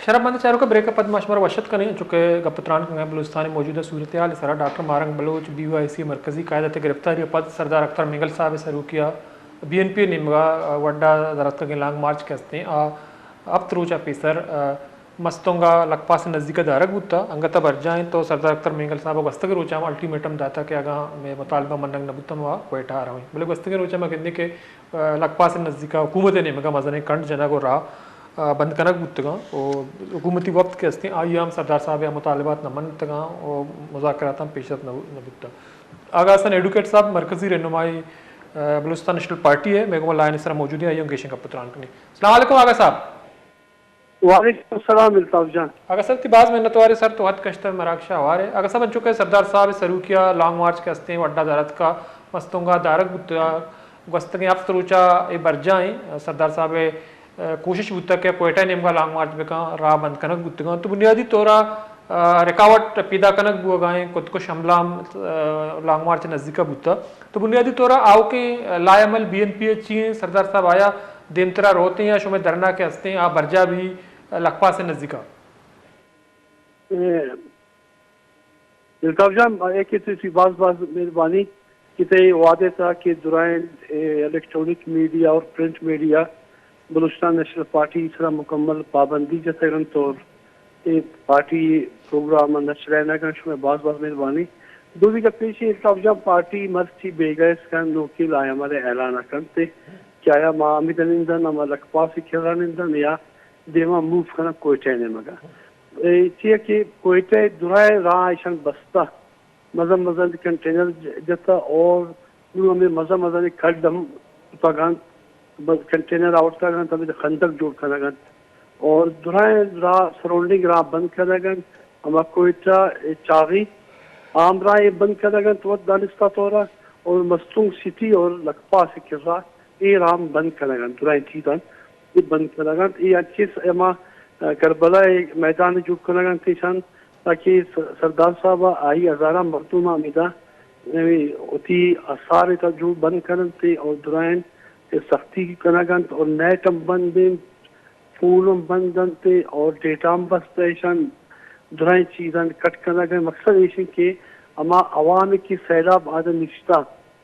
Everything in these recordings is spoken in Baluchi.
شرپ مند چاروکاں، بریک ءَ پد ما شمارا وش اتک کنیں، چونکہ گپ ءُ تران کنگ ءَ بلوچستان ءِ موجودہ صورتحال ءِ سرا ڈاکٹر ماہ رنگ بلوچ بی وائی سی ءِ مرکزی قائد ءِ گرفتاری ءَ پد سردار اختر مینگل صاحب ءِ سروکی ءَ بی این پی ءِ نیمگ ءَ وڈ ءَ در اتکگیں لانگ مارچ کہ استیں، آ ہپت روچ ءَ پیسر، آ، مستونگ ءَ لکپاس ءِ نزیک ءَ دارگ بوتگ، انگت ءَ برجاہ انت ءُ سردار اختر مینگل صاحب ءَ گوستگیں روچ ءَ ہم الٹیمیٹم داتگ کہ اگاں مئے مطالبہ منگ نہ بوتگ، ما کوئٹہ ءَ رویں۔ بلے گوستگیں روچ ءَ ما گندیں کہ، آ، لکپاس ءِ نزیک ءَ حکومت ءِ نیمگ ءَ مزنیں کنڈ جنگ ءُ راہ، آ، بند کنگ بوتگ انت ءُ حکومتی وفد کہ استیں، آئی ءَ ہم سردار صاحب ءِ مطالبات نہ منتگ انت ءُ مذاکرات ہم پیش رفت نہ بو-، نہ بوتگ۔ آغا حسن ایڈوکیٹ صاحب، مرکزی رہنمائی، آ، بلوچستان نیشنل پارٹی ءِ، مئے گوما لائن ءِ سرا موجود ایں، آئی ءَ ہم گیشیں گپ ءُ تران کنیں۔ السلام علیکم آغا صاحب۔ وعلیکم السلام الطاف جان۔ آغا صاحب، تئی باز منت واریں سر، تو وت کشت مراگش ءَ ہوار ئے۔ آغا صاحب، انچو کہ سردار صاحب ءِ سروکی ءَ لانگ مارچ کہ استیں وڈ ءَ در اتکگ، مستونگ ءَ دارگ بوتگ، گوستگیں ہپت روچ ءَ اے برجاہ ایں۔ سردار صاحب ءِ، آ، کوشش بوتگ کہ کوئٹہ ءِ نیمگ ءَ لانگ مارچ بکن، راہ بند کنگ بوتگ انت۔ تو بنیادی طور ءَ، آ، رکاوٹ پیدا کنگ بوگ ءَ ایں، خودکش حملہ ہم، آ، لانگ مارچ ءِ نزیک ءَ بوتگ۔ تو بنیادی طور ءَ آؤکیں لائحہ عمل بی این پی ءِ چی ایں؟ سردار صاحب، آیا دیمترا روت ایں یا شمئے دھرنا کہ استیں آ برجاہ بی لکپاس ءِ نزیک ءَ؟ اے، الطاف جان، اے کہ تئی باز باز مہربانی کہ تئی وعدے تھا کہ درائیں، اے، الیکٹرانک میڈیا اور print media Balochistan national party سرا مکمل پابندی جتگ انت اور اے پارٹی پروگرام ءَ نہ چلائینگ ءَ، شمئے باز باز مہربانی۔ دومی گپ ایش انت، الطاف جان، پارٹی مرچی بیگہ است کنت، نوکیں لائحہ عمل ءِ اعلان ءَ کنت کہ آیا ما ہمدا نندن، ہما لکپاس ءِ کرا نندن یا دیما موو کنن کوئٹہ ءِ نیمگ ءَ۔ اے چیا کہ کوئٹہ ءِ درائیں راہ ایشان بستہ، مزن مزن کنٹینر ج-، جتہ اور نوں ہمے مزن مزن کھڈ ہم کتگ انت، بس کنٹینر آورتگ انت، ہمے خندق جوڑ کنگ انت اور درائیں راہ، سراؤنڈنگ راہ بند کنگ انت، ہما کوئٹہ، اے چاغی عام راہ اے بند کنگ انت وت دانستہ طور ءَ اور مستونگ سٹی اور لکپاس ءِ کرا اے راہ ہم بند کنگ انت، درائیں چیزاں اے بند کنگ انت۔ اے انچیں س-، ہما، آ، کربلا ءِ میدان جوڑ کنگ انت ایشان، تاکہ س-، سردار صاحب ءَ آئی ہزاراں مردم ہمیدا، اے، وتی آثار ءِ تہ جوڑ بند کن انت اور درائیں سختی کنگ انت اور نیٹ ہم بند انت، فون ہم بند انت اور ڈیٹا ہم بستہ ایشان، درائیں چیزاں کٹ کنگ ءِ مقصد ایش انت کہ ہما عوام کہ سیلاب آدا نشتہ،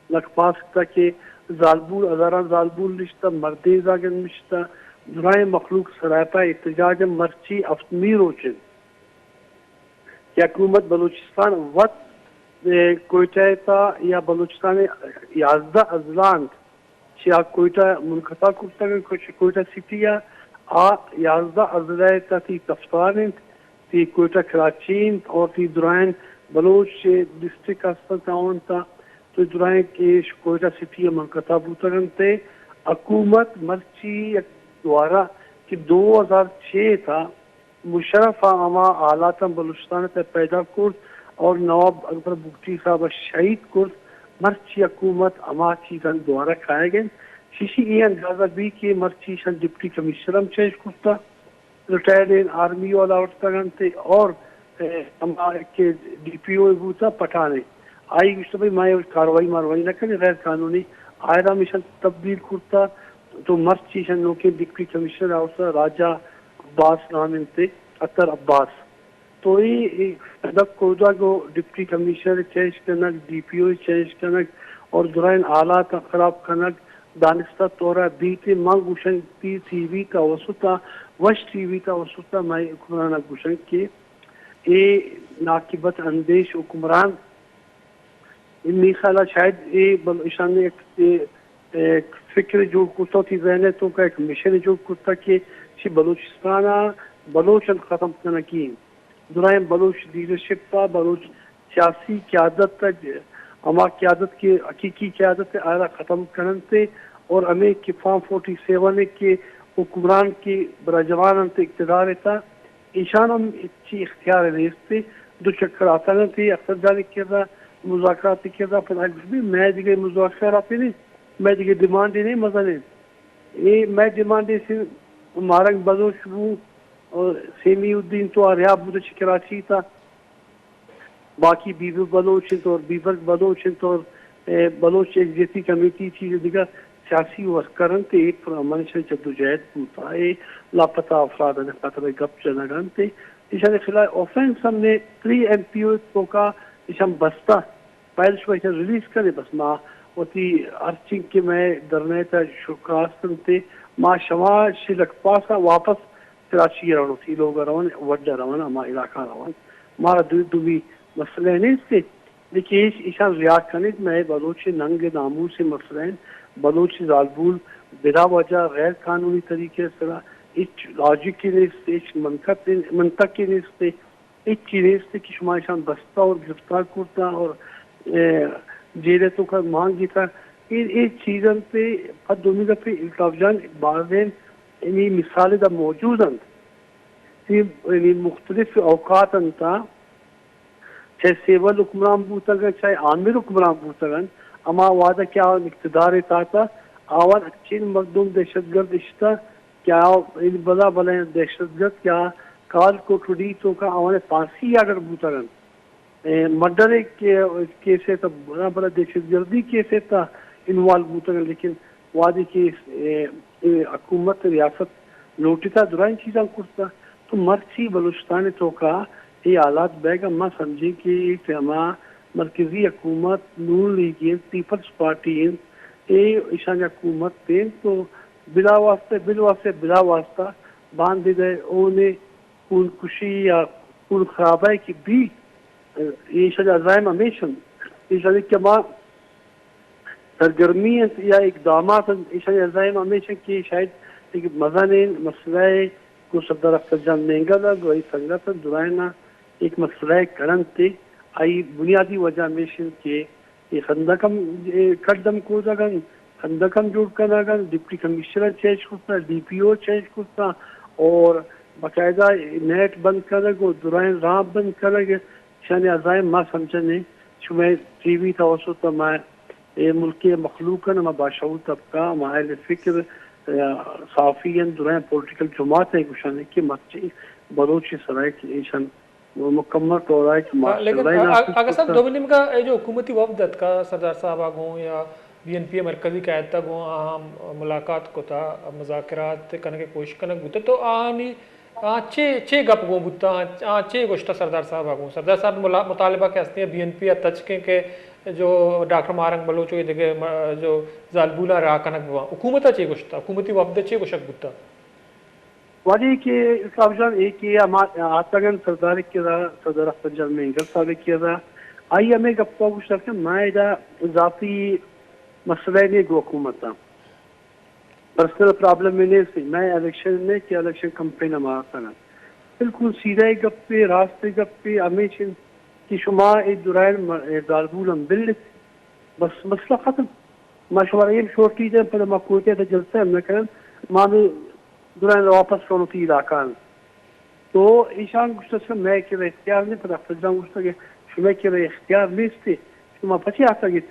لکپاس کتہ کہ زالبول، ہزاراں زالبول نشتہ، مردیں زاگن نشتہ، درائیں مخلوق سراپا احتجاج ءَ مرچی ہفتمی روچ انت کہ حکومت بلوچستان وت، اے، کوئٹہ ءِ تہ یا بلوچستان ءِ یازدہ اضلاع انت، چہ آ کوئٹہ منقطع کرتگ انت، کوئٹہ سٹی ءَ آ یازدہ اضلاع ءِ تہ تئی تفتان انت، تئی کوئٹہ کراچی انت اور تئی درائیں بلوچ ڈسٹرکٹ ہست انت، آ انت، تو درائیں کہ کوئٹہ سٹی ءَ منقطع بوتگ انت۔ حکومت مرچی یک دوارہ کہ دو ہزار چھ ءِ تہ مشرف ءَ ہما حالاتاں بلوچستان ءِ تہ پیدا کرت اور نواب اکبر بگٹی صاحب ءَ شہید کرت، مرچی حکومت ہما چیزاں دوارہ کائیگ انت۔ ششی اے اندازہ بی کہ مرچی ایشاں ڈپٹی کمشنر ہم چینج کرتہ، ریٹائرڈ انت، آرمی والا آورتگ انت اور، اے، ہما کہ ڈی پی او بوتہ پٹھان ءِ، آئی گوشتہ بھئی ما اے کاروائی ماروائی نہ کنیں، غیر قانونی، آئرا ہم ایشاں تبدیل کرتہ، تو مرچی ایشاں نوکیں ڈپٹی کمشنر آورتہ، راجہ عباس نام انت، عطر عباس۔ تو اے، اے کدک کودگ و ڈپٹی کمشنر چینج کنگ، ڈی پی او چینج کنگ اور درائیں حالات خراب کنگ دانستہ طورا بیت۔ من گوشن پی ٹی وی توسطا، وش ٹی وی توسطا مئے حکمران گوشن کہ اے ناقبت اندیش حکمران، اے می خیالا شاید اے بل-، ایشان یک، اے، اے فکر جوڑ کرتا، وتی ذہن توکا یک مشن جوڑ کرتا کہ چی بلوچستانا بلوچن ختم کنگی انت۔ درائیں بلوچ لیڈرشپ ء، بلوچ سیاسی قیادت ء، ہما قیادت کہ حقیقی قیادت ء، آئرا ختم کننت اور ہمے کہ فارم فورٹی سیون ء کہ حکمران کہ برجمان انت اقتدار ء تہ، ایشان ہم ہچی اختیار نیست۔ دو چکر آتگ انت اختر جان ء کرا، مذاکرات ء کرا، پدا گوشت مئے دگہ مذاکرات نہیں، مئے دگہ ڈیمانڈ نہیں مزنیں۔ اے مئے ڈیمانڈ ء مارنگ بلوچ بو، سیمی الدین تو آ رہا بوت چہ کراچی تا، باقی بیبر بلوچ انت اور بیبرگ بلوچ انت اور، اے، بلوچ یکجہتی کمیٹی چیز دگہ سیاسی ورکر انت، اے پرامن شہ جدوجہد بوتا، اے لاپتہ افراد ءِ خاطر ءَ گپ جنگ انت، ایشانی خلاف آفنس ہم نے تری ایم پی او توکا ایشان بستہ، پہل شما ایشان ریلیز کنے، بس ما وتی ہرچنگ کہ مئے درنیت ءَ شکاست انت، ما شما شلک پاسا واپس کراچی ءَ رون، وتی لوگ ءَ رون، وڈ ءَ رون، ہما علاقہ ءَ رون، مارا دومی مسئلہ نیست۔ لیکن ایش، ایشان ریا کنیت، مئے بلوچ ننگ ناموس مسئلہ انت، بلوچ زالبول بلا وجہ غیر قانونی طریقے سرا، ہچ لاجک نیست، ہچ منطق، منطق نیست، ہچ چیز نیست کہ شما ایشان بستہ اور گرفتار کرتا اور، اے، جیل توکا مان گیتا۔ اے، اے چیز انت، پد دومی گپ الطاف جان، بازیں یعنی مثال دا موجود انت۔ اے، یعنی مختلف اوقات انت، چاہے سیول حکمران بوتگ انت، چاہے عامر حکمران بوتگ انت، ہما وہدے کہ آ اقتدار ءِ تحت آوان اچین مردم دہشت گرد اشتہ کہ آ بلا بلائیں دہشت گرد کہ آ کال کوٹڑی توکا آوان پھانسی آرڈر بوتگ انت۔ اے، مرڈر ءِ کہ-، کیس ءِ تہ بلا بلا دہشت گردی کیس ءِ تہ انوالو بوتگ انت، لیکن وہدے کہ، اے، اے حکومت ریاست لوٹتا درائیں چیزاں کرتا۔ تو مرچی بلوچستان توکا اے حالات بیگا ما سمجھیں کہ اے ٹائما مرکزی حکومت نون لیگ انت، پیپلز پارٹی انت، اے ایشانی حکومت انت، تو بلا واسطہ، بلا واسطہ، بلا واسطہ باندے دے اونے خون کشی یا خون خرابہ کہ بی، ایشانی عزائم ہمیش انت۔ ایشانی کہ ما سرگرمی انت یا اقدامات انت، ایشانی عزائم ہمیش انت کہ شاید ایک مزنیں مسئلہ ءِ گوں سردار اختر جان مینگل ءَ گوں آئی سنگت ءَ درائنا ایک مسئلہ ءِ کرنت۔ آئی بنیادی وجہ ہمیش انت کہ اے خندق ہم، اے کڈ ہم کودگ انت، خندق ہم جوڑ کنگ انت، ڈپٹی کمشنر چینج کرتا، ڈی پی او چینج کرتا اور باقاعدہ نیٹ بند کنگ و درائیں راہ بند کنگ، ایشانی عزائم ما سمجھنے۔ شمئے ٹی وی توسط ما اے ملک ءِ مخلوق انت، ہما باشعور طبقہ، ہما اہل فکر، آ، صحافی انت، درائیں پولیٹیکل جماعت انت، گوشاں کہ مرچی بلوچ سرا کہ ایشان مکمل طور ءَ کہ ہاں، لیکن ماشاءاللہ آ-، آ-، نافذ آغا صاحب، کتگ۔ دومی نیمگا اے جو حکومتی وفد اتکا سردار صاحب ءَ گوں یا بی این پی ءِ مرکزی قیادت ءَ گوں آ ہم ملاقات کتا، مذاکرات کنگ ءِ کوشش کنگ بوتا، تو آنی، آ چے، چے گپ گوں بوتا، آ چے گوشتا سردار صاحب ءَ گوں؟ سردار صاحب ملا-، مطالبہ کہ ہستی بی این پی ءَ تچکیں کہ جو ڈاکٹر ماہرنگ بلوچ و دگہ م-، جو زالبولاں رہا کنگ بواں۔ حکومت ءَ چے گوشتا؟ حکومتی وفد ءَ چے گوشگ بوتا؟ وہدے کہ الطاف جان اے کہ ہما آتگ انت سردار ءِ کرا، سردار اختر جان مینگل صاحب ءِ کرا، آئی ہمے گپ ءَ گوشتگ کہ ما ادا ذاتی مسئلہ نے گوں حکومت ءَ، پرسنل پرابلم ءَ نیست، مئے الیکشن نے کہ الیکشن کمپین ءَ ما آتگ انت۔ بالکل سیدھا گپے، راست گپے ہمیش انت کہ شما اے درائیں م-، اے زالبول ہم بل ات، بس مسئلہ ختم۔ ما شمارا اے شورٹی دیں، پدا ما کوئٹہ ءَ جلسہ ہم نہ کنن، ما ہمے درائیں واپس رون وتی علاقہ انت۔ تو ایشان گوشتہ، مئے کرا اختیار نیست، پدا اختر جان گوشتہ کہ شمئے کرا اختیار نیست، شما پچے آتگ ایت؟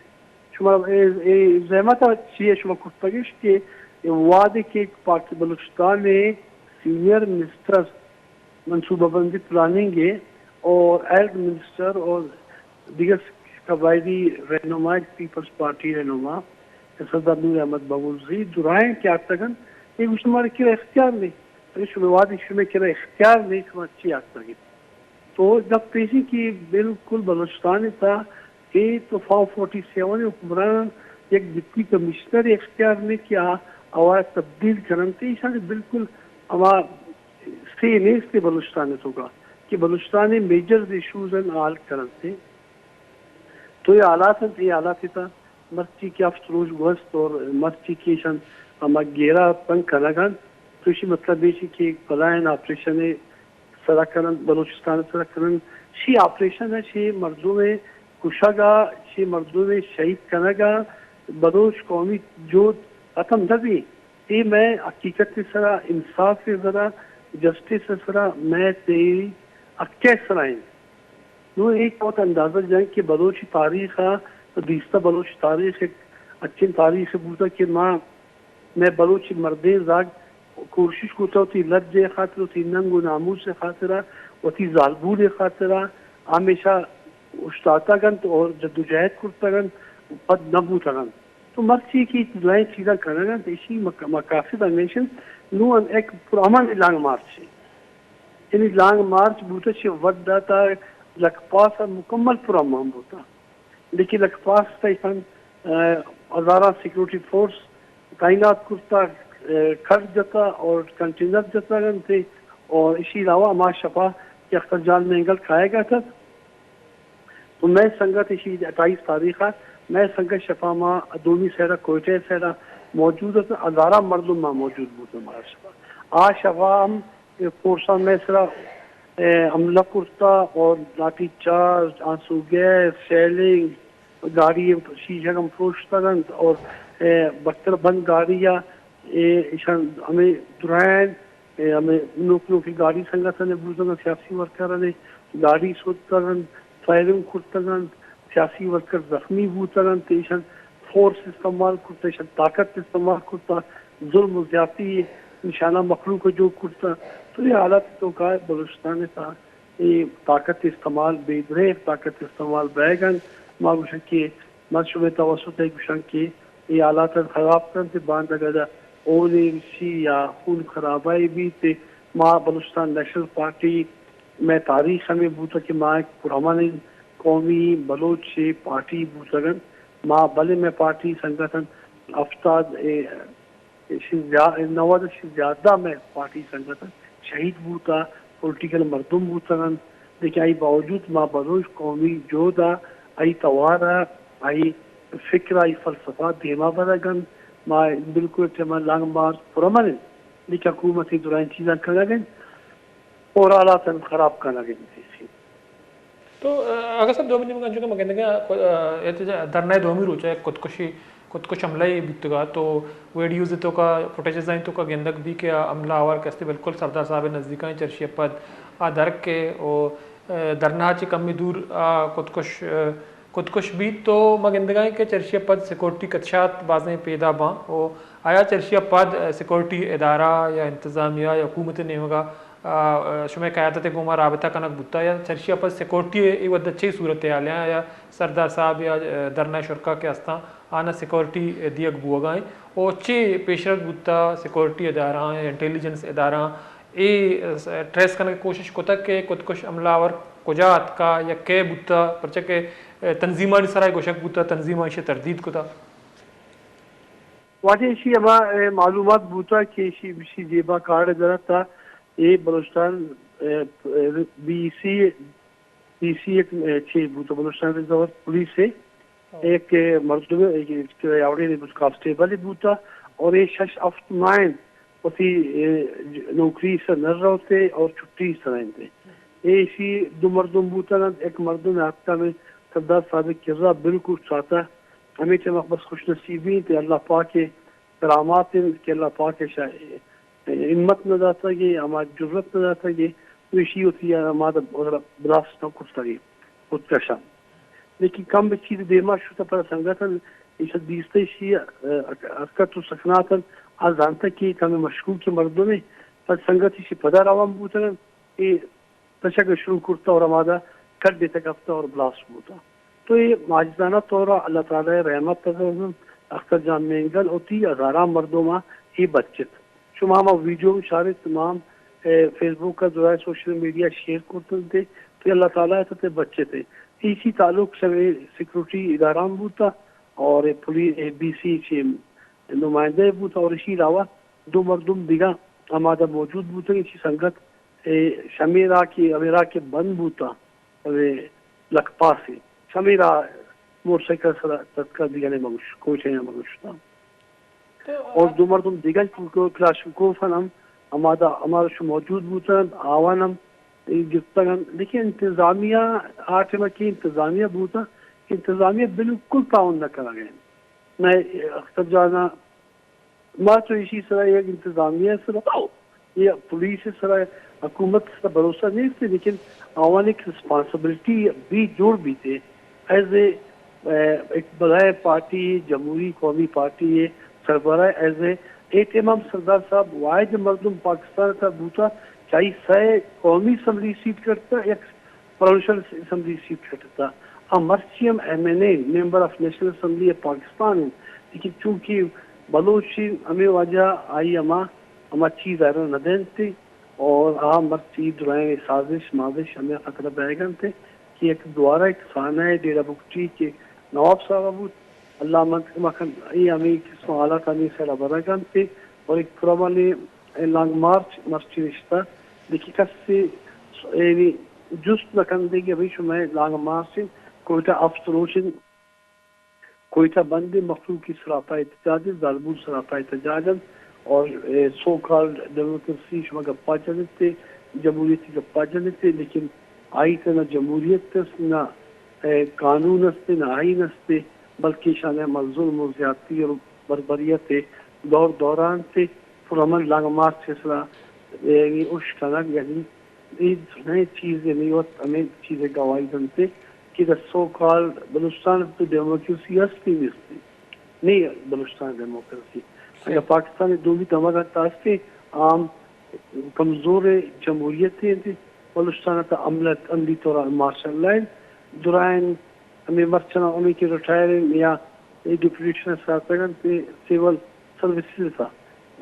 شما اے، اے زحمت ءَ چی ءَ شما کرتگ اش کہ اے وہدے کہ پاک بلوچستان ءِ سینئر منسٹر منصوبہ بندی پلاننگ ءِ اور ہیلتھ منسٹر اور دگہ قبائلی رہنما، پیپلز پارٹی رہنما سردار نور احمد بگلزئی، درائیں کہ آتگ انت، اے گوشت مارا کرا اختیار نے، اے شمئے وہدے شمئے کرا اختیار نے، شما چی آتگ ایت؟ تو گپ ایش انت کہ بالکل بلوچستان ءِ تہا اے تو فارم فورٹی سیون ءِ حکمران یک ڈپٹی کمشنر ءِ اختیار نے کہ آ، آوارا تبدیل کننت، ایشانی بالکل ہما سے نیست بلوچستان ءِ توکا کہ بلوچستان ءِ میجرز ایشوز انت حل کننت۔ تو اے حالات انت، اے حالات ءِ تہا مرچی کہ ہفت روچ گوست اور مرچی کہ ایشان ہما گھیرا بند کنگ انت، تو ایشی مطلب ایش کہ بلائیں آپریشن ءِ سرا کننت، بلوچستان ءِ سرا کننت۔ شی آپریشن ءَ، شی مردم ءِ کشگ ءَ، شی مردم ءِ شہید کنگ ءَ بلوچ قومی جہد ختم نہ بی۔ اے مئے حقیقت ءِ سرا، انصاف ءِ سرا، جسٹس ءِ سرا، مئے تئی حق ءِ سرا انت۔ نوں اے وت اندازہ جنگ کہ بلوچ تاریخ ءَ، دیستہ بلوچ تاریخ یک اچیں تاریخ بوتگ کہ ما، مئے بلوچ مردیں زاگ کوشش کتہ وتی لج ءِ خاطر، وتی ننگ و ناموس ءِ خاطر ءَ، وتی زالبول ءِ خاطر ءَ ہمیشہ اوشتاتگ انت اور جدوجہد کرتگ انت، پد نہ بوتگ انت۔ تو مرچی کہ درائیں چیزاں کنگ ءَ انت، ایشی مق-، مقاصد ہمیش انت، نوں ہم یک پرامن لانگ مارچ انت۔ یعنی لانگ مارچ بوتہ چہ وھد ءَ تا لکپاس ءَ مکمل پرامن بوتہ۔ لیکن لکپاس ءَ ایشان، آ، ہزاراں سیکورٹی فورس تعینات کرتہ، آ، کٹ جتہ اور کنٹینر جتگ انت اور ایشی علاوہ ہما شپا کہ اختر جان مینگل کائیگ ءَ اتت، تو مئے سنگت ایشی اٹھائیس تاریخ ءَ، مئے سنگت شپا ما دومی سائیڈ ءَ کوئٹہ سائیڈ ءَ موجود ات، ہزاراں مردم ما موجود بوتہ ہما شپا۔ آ شپا ہم فورساں مئے سرا، اے، حملہ کرتا اور لاٹھی چارج، آنسو گیس، شیلنگ، گاڑی شیشگ ہم پروشتگ انت اور، اے، بختر بند گاڑی ءَ، اے، ایشان ہمے درائیں، اے، ہمے نوک نوکی گاڑی سنگتانے بوتگ انت، سیاسی ورکرانے گاڑی سوتگ انت، فائرنگ کرتگ انت، سیاسی ورکر زخمی بوتگ انت، ایشان فورس استعمال کرتا، ایشان طاقت استعمال کرتا، ظلم و زیادتی نشانہ مخلوق ءَ جوڑ کرتا۔ تو اے حالات توکا بلوچستان ءِ تہا اے طاقت استعمال، بے درہیگ طاقت استعمال بئیگ انت۔ ما گوشن کہ من شمئے توسط ءَ گوشن کہ اے حالات ءَ خراب کنت، باندا گڑا او نیمشی یا خون خرابائی بیت۔ ما بلوچستان نیشنل پارٹی، مئے تاریخ ہمے بوتگ کہ ما یک پرامن قومی بلوچ پارٹی بوتگ انت۔ ما بلے مئے پارٹی سنگت انت ہفتاد، اے، ایشی زیا-، نود ءَ چہ زیادہ مئے پارٹی سنگت انت، شہید بوتا، پولیٹیکل مردم بوتگ انت، لیکن آئی باوجود ما بلوچ قومی جہد ءَ، آئی توار ءَ، آئی فکر ءَ، آئی فلسفہ ءَ دیما برگ انت۔ ما بالکل ٹائم ءَ لانگ مارچ پرامن انت، لیکن حکومت ءَ درائیں چیزاں کنگ انت اور حالات ءَ خراب کنگ انت۔ تو، آ، اگاں صاحب دومی نیمگ ءَ انچو کہ ما گندگ ءَ، آ، احتجا-، دھرنا ءِ دومی روچ ءَ یک خودکشی، خودکش حملہ یے بوتگ ءَ، تو ویڈیوز ءِ توکا، فوٹیجز ءِ توکا گندگ بی کہ آ حملہ آور کہ استے بالکل سردار صاحب ءِ نزدیک ءَ، چرشی ءَ پد آ درک ءَ او، آ، دھرنا ءَ چہ کمے دور آ خودکش، آ، خودکش بیت۔ تو ما گندگ ءَ ایں کہ چرشی ءَ پد سیکورٹی کدشات بازیں پیدا باں او آیا چرشی ءَ پد، آ، سیکورٹی ادارہ یا انتظامیہ یا حکومت ءِ نیمگ ءَ آ، شمئے قیادت ءِ گوما رابطہ کنگ بوتا یا چرشی ءَ پد سیکورٹی ءِ اے وھد ءَ چے صورت حال ءَ یا سردار صاحب یا، آ، دھرنا ءِ شرکا کہ استاں، آناں سیکورٹی دیگ بوگا ایں؟ او چے پیشرفت بوتا سیکورٹی ادارہاں یا انٹیلیجنس ادارہاں اے، آ، ٹریس کنگ ءِ کوشش کتگ کہ خودکش حملہ آور کجا اتکا یا کئے بوتا؟ پرچہ کہ، آ، تنظیمانی سرا گوشگ بوتا، تنظیماں ایشی ءَ تردید کتا۔ واجہ ایشی ہما، آ، معلومات بوتا کہ ایشی، ایشی جیبا کارڈ درتا، اے بلوچستان، آ، بی سی، بی سی یک، آ، چی بوتا، بلوچستان ریزرو پولیس ءِ یک مردم، یک آوڑے بوت، کانسٹیبل بوتا اور اے شش ہفت ماہ وتی، آ، نوکری سر نہ روتے اور چھٹی سر انت۔ اے ایشی دو مردم بوتگ انت، یک مردم اتکا ہمے سردار صاحب ءِ کرا بالکل ساتا، ہمے ٹائم بس خوش نصیبی انت، اللہ پاک ءِ کرامات انت کہ اللہ پاک ءَ شا-، ہمت نہ داتگ ءُ ہما جرات نہ داتگ ءُ ایشی وتی ہما بلاسٹ نہ کرتگ ءُ خودکش انت۔ لیکن کم بہ چیز دیما شتہ پر سنگت انت، ایشاں دیستہ ایشی حرکت ءُ سکنات انت، آ زانتہ کہ کمے مشکوک مردمے، پر سنگت ایشی پدا روان بوتگ انت، اے تچگ ءَ شروع کرتہ اور ہمادا کڈ ءَ تہ کپتہ اور بلاسٹ بوتہ۔ تو اے عاجزانہ طور ءَ اللہ تعالی ءِ رحمت ءَ اختر جان مینگل وتی ہزاراں مردماں اے بچت۔ شما ہما ویڈیو چارت، تمام، اے، فیس بک ءَ درائیں سوشل میڈیا شیئر کرت انت، تو اللہ تعالی ءَ تہ بچت۔ ایشی تعلق سوے سیکورٹی ادارہاں بوتہ اور اے پولیس، اے بی سی چہ نمائندہ بوتہ اور ایشی علاوہ دو مردم دگہ ہمادا موجود بوتگ، ایشی سنگت اے شمے راہ کہ، ہمے راہ کہ بند بوتا، ہمے لکپاسے، شمے راہ موٹر سائیکل سرا تتکا، دیگہ نے مگوش، کوچے نے مگوشتا۔ تو اور دو مردم دیگہ کو-، کلاشنکوف ہم ہمادا ہمارا شو موجود بوتن، آوان ہم گپتگن، لیکن انتظامیہ آ ٹائما کہ انتظامیہ بوتا، انتظامیہ بالکل تعاون نہ کنگے۔ نہ اختر جانا ما تو ایشی سرا یک انتظامیہ سرا یا پولیس سرا، حکومت سرا بھروسہ نیست، لیکن آوان ایک ریسپانسبلٹی بھی جوڑ بیتے۔ ایز اے، اے، ایک بلائیں پارٹی، جمہوری قومی پارٹی ہے، سربراہ ایز اے، اے ٹائم ہم سردار صاحب واحد مردم پاکستان تا بوتا، چاہی سہ قومی اسمبلی سیٹ کرتا، یک پروونشل اسمبلی سیٹ کٹتا۔ آ مرچی ہم M N A, member of national assembly of Pakistan انت۔ لیکن چونکہ بلوچ ہمے وجہ آئی ہما، ہما چیز ء را نہ دینت اور آ مرچی درائیں سازش مازش ہمے خاطر بئیگ انت کہ یک دوارہ یک سانحہ ڈیرہ بگٹی کہ نواب صاحب بوت، اللہ من مکن، اے ہمے قسم حالات ہمے سیل ء برگ انت اور یک پرامن لانگ مارچ مرچی نشتہ، لیکن کسے یعنی جست نہ کنت کہ بھئی شمئے لانگ مارچ انت، کوئٹہ ہفت روچ انت، کوئٹہ بند انت، مخلوق ء سراپا احتجاج انت، زالبول سراپا احتجاج انت اور، اے، سو کالڈ ڈیموکریسی شما گپا جنت، جمہوریت گپا جنت، لیکن آئی تہ نہ جمہوریت است، نہ، اے، قانون است، نہ آئین است، بلکہ ایشان ء ما ظلم و زیادتی اور بربریت دور دوران تے پرامن لانگ مارچ ء سرا، یعنی، اش کنگ، یعنی، اے درہیں چیز، یعنی، وت ہمے چیز ء گواہی دنت کہ دا سو کالڈ بلوچستان تو ڈیموکریسی ہستی نیستی، نہیں بلوچستان ڈیموکریسی۔ اگر پاکستان دومی دمگ ء تاستے عام کمزور جمہوریت انت، بلوچستان ء تہ عمل-، عملی طور مارشل لا انت، درائیں ہمے مرچاں ہمے کہ ریٹائر انت یا اے ڈپوٹیشن ء ساتگ انت، اے سول سروسز ء تہ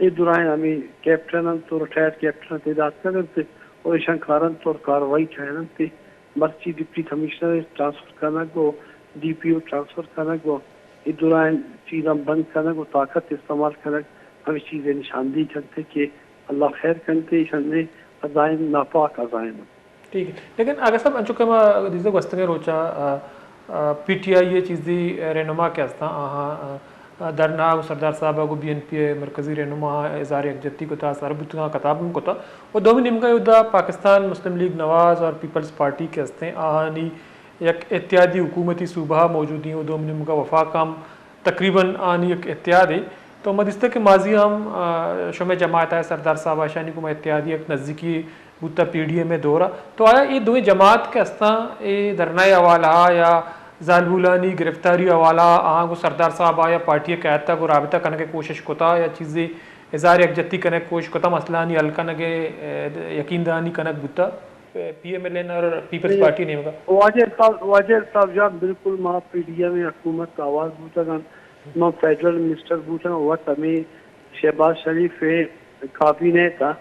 اے درائیں ہمے کیپٹن انت تو ریٹائر کیپٹن ء تہ داتگ انت اور ایشاں کار انت اور کاروائی کئین انت۔ مرچی ڈپٹی کمشنر ٹرانسفر کنگ و ڈی پی او ٹرانسفر کنگ و اے درائیں چیزاں بند کنگ و طاقت استعمال کنگ ہمے چیز ء نشاندہی کنت کہ اللہ خیر کنت، ایشاں عزائم ناپاک عزائم انت۔ ٹھیک ہے۔ لیکن آغا صاحب، انچو کہ ما دیزہ گوستگیں روچا، آ، آ، پی ٹی آئی ء چیزی رہنما کہ ہستاں، آہاں، آ، آ، دھرنا و سردار صاحب ء گوں بی این پی ء مرکزی رہنما آہاں اظہار یکجہتی کتا، سر بوتگاں، خطاب ہم کتا۔ و دومی نیمگا اودا پاکستان مسلم لیگ نواز اور پیپلز پارٹی کہ ہستیں، آہانی یک اتحادی حکومتی صوبہ موجودی و دومی نیمگا وفاق ہم تقریباً آنی یک اتحادے۔ تو ما دیستہ کہ ماضی ہم، آ، شمئے جماعت ء سردار صاحب اشانی گوما اتحادی یک نزدیکی بوتہ پی ڈی ایم ء دور ء۔ تو آیا اے دوئیں جماعت کہ استاں، اے دھرنا ء حوالہ ء یا زالبولانی گرفتاری حوالہ ء آہاں گوں سردار صاحب ء یا پارٹی ء قیادت ء گوں رابطہ کنگ ء کوشش کتا یا چیزے اظہار یکجہتی کنگ ء کوشش کتا، مسئلہانی حل کنگ ء، ء، یقین دہانی کنگ بوتہ؟ پی ایم ایل این اور پیپلز پارٹی نیمگا۔ واجہ صاحب، واجہ صاحب جان، بالکل ما پی ڈی ایم حکومت آواز بوتگ انت، ما فیڈرل منسٹر بوتگ انت، وت ہمیں شہباز شریف ء کابینہ ء تھا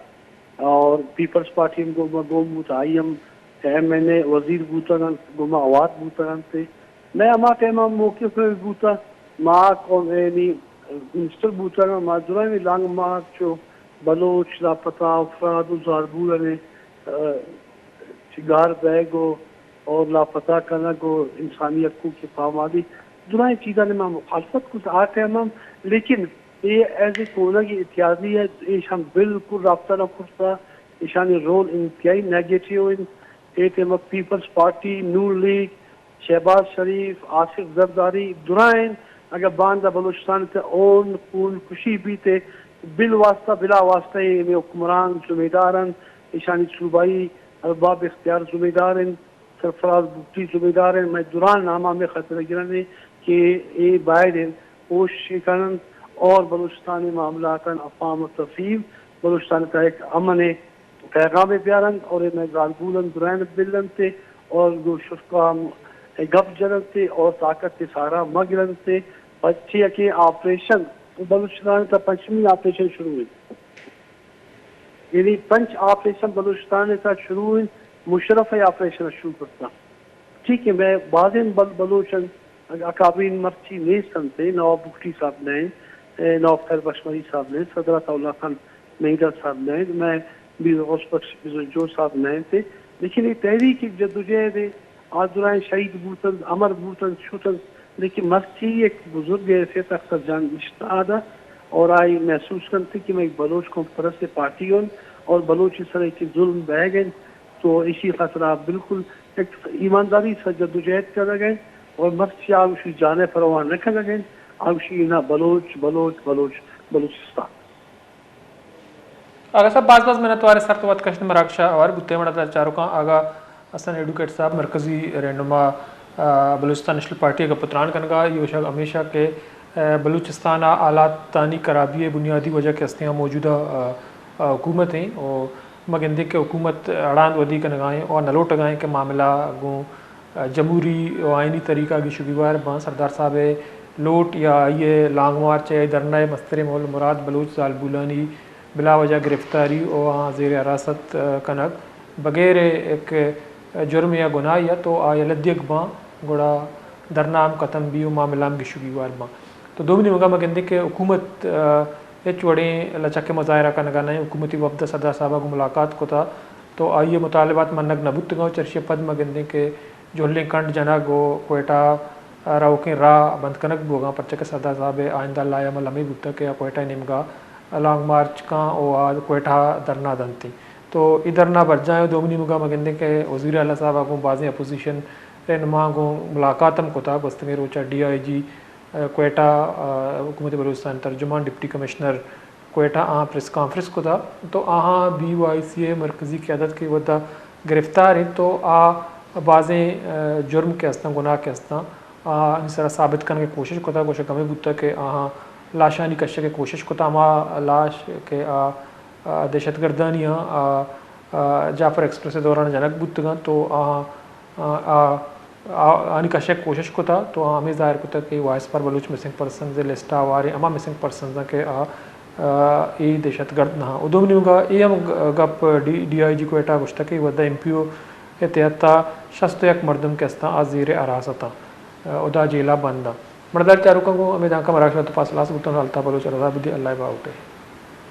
اور پیپلز پارٹی ہم گوما گون بوت، آئی ہم ایم این اے وزیر بوتگ انت، گوما آواز بوتگ انت۔ مئے ہما ٹائم ء موقف بوتگ، ما قوم-، یعنی منسٹر بوتگ، ما درائیں لانگ مارچ و بلوچ لاپتہ افراد و زالبولانی، آ، چہ گار بیگ و اور لاپتہ کنگ و انسانی حقوق پامالی درائیں چیزانی ما مخالفت کت آ ٹائم ہم، لیکن اے ایز اے کونگی اتحادی ء ایش ہم بالکل رابطہ نہ کرتا، ایشانی رول انتہائی نیگیٹو انت۔ اے ٹائم ء پیپلز پارٹی، نون لیگ، شہباز شریف، آصف زرداری درائیں اگر باندا بلوچستان تے اون خون کشی بیتے، بالواسطہ بلا واسطہ اے ہمیں حکمران ذمہ دار انت، ایشانی صوبائی ارباب اختیار ذمہ دار انت، سرفراز بگٹی ذمہ دار انت۔ مئے درائیں نام ہمیں خطرہ گرنے کہ اے باید انت کوشش کننت اور بلوچستانی معاملاتاں افہام و تفہیم، بلوچستان تا ایک امن پیغامے بیارنت اور اے مئے زالبولان درائیں بلنت اور گوں شرکا ہم گپ جننت اور طاقت سارا مگرنت۔ پچے کہ آپریشن بلوچستان تا پنچمی آپریشن شروع انت، یعنی پنچ آپریشن بلوچستان تا شروع انت، مشرف آپریشن شروع کرتا۔ ٹھیک ہے، مئے بازیں بل-، بلوچ انت، اکابرین مرچی نیست انت، نواب بگٹی صاحب نہ انت، اے، نواب خیر بخش مری صاحب نہ انت، صدر عطا اللہ خان مہیدر صاحب نہ انت، مئے میر غوث بخش بزنجو صاحب نہ انت، لیکن اے تحریک یک جدوجہد ہے، آ درائیں شہید بوتنت، امر بوتنت، شتنت، لیکن مرچی یک بزرگ حیثیت اختر جان نشتہ آدا اور آئی محسوس کنت کہ مئے بلوچ قوم پرست پارٹی ہن اور بلوچ سر ایک ظلم بہگ انت، تو ایشی خاطر آ بالکل یک ایمانداری سر جدوجہد کنگ ء انت اور مرچی آ گوشی جان ء پرواہ نہ کنگ ء انت، آ گوشی نا بلوچ، بلوچ، بلوچ، بلوچستان۔ آغا صاحب، باز باز منتوار سر تو وت کشت مراگش ء ہوار بوتے۔ مڑا چاروکاں آغا حسن ایڈوکیٹ صاحب مرکزی رہنما، آ، بلوچستان نیشنل پارٹی ء گپ و تران کنگا، یہ وشگ ہمیشہ کہ، آ، بلوچستان ء حالاتانی خرابی ء بنیادی وجہ کہ ہستیں موجودہ، آ، آ، حکومت ہیں اور ما گندیں کہ حکومت اڑاند ودی کنگا ایں اور نہ لوٹگا ایں کہ معاملہ گوں، آ، جمہوری و آئینی طریقہ گیش و گیوار باں۔ سردار صاحب ء لوٹ یا آئی ءِ لانگ مارچ ءِ، آئی ءِ دھرنا ءِ مستریں مول مراد بلوچ زالبولانی بلا وجہ گرفتاری و آہاں زیر حراست، ءَ، کنگ بغیر یک جرم یا گناہ یا تو آ یلہ دیگ باں، گڑا دھرنا ہم ختم بی و معاملہ ہم گیشو گیوار باں۔ تو دومی نیمگا ما گندیں کہ حکومت، ءَ، ہچ وڑیں لچک ءِ مظاہرہ کنگا نہ ایں۔ حکومتی وفد ءَ صدر صاحب ءَ گوں ملاقات کتا تو آئی ءِ مطالبات منگ نہ بوتگاں و چرشی ءَ پد ما گندیں کہ جھلیں کنڈ جنگ و کوئٹہ ءَ روکیں راہ بند کنگ بوگاں، پرچا کہ صدر صاحب ءِ آئندہ لائحہ عمل ہمے بوتگ کہ آ کوئٹہ ءِ نیمگا لانگ مارچ کاں و آ کوئٹہ ءَ دھرنا دنت۔ تو اے دھرنا برجاہ ءَ دومی نیمگا ما گندیں کہ وزیر اعلیٰ صاحب ءَ گوں بازیں اپوزیشن رہنماں گوں ملاقات ہم کتا۔ گوستگیں روچ ءَ ڈی آئی جی، ءَ، کوئٹہ، ءَ، حکومت بلوچستان ترجمان ڈپٹی کمشنر کوئٹہ آں پریس کانفرنس کتا تو آہاں بی وائی سی ءِ مرکزی قیادت کہ ودا گرفتار انت تو آ بازیں، ءَ، جرم کہ استاں، گناہ کہ استاں، آ آنی سرا ثابت کنگ ءِ کوشش کتا، گوشگ ہمے بوتا کہ آہاں لاشانی کشگ ءِ کوشش کتا، ہما لاش کہ آ، آ، دہشت گردانی آں، آ، آ، جعفر ایکسپریس ءِ دوران جنگ بوتگاں تو آہاں، آ، آ، آ، آنی کشگ ءِ کوشش کتا تو آ ہمے ظاہر کتا کہ voice for Baloch missing persons ءِ لسٹ ءَ ہواریں ہما مسنگ پرسنز آں کہ آ، آ، اے دہشت گرد نہ آں۔ و دومی نیمگا اے ہم گ-، گپ ڈی، ڈی آئی جی کوئٹہ ءَ گوشتا کہ ودا ایم پی او ءِ تحت ءَ شست و یک مردم کہ استاں آ زیر حراست آں، آ، ادا جیل ءَ بند آں۔ مڑدار چاروکاں گوں ہمے دانکا مراگش ءَ تو پاس ہلاس بوتاں، الطاف بلوچ ءَ رضا بدی، اللہ ءِ باہوٹ ءَ۔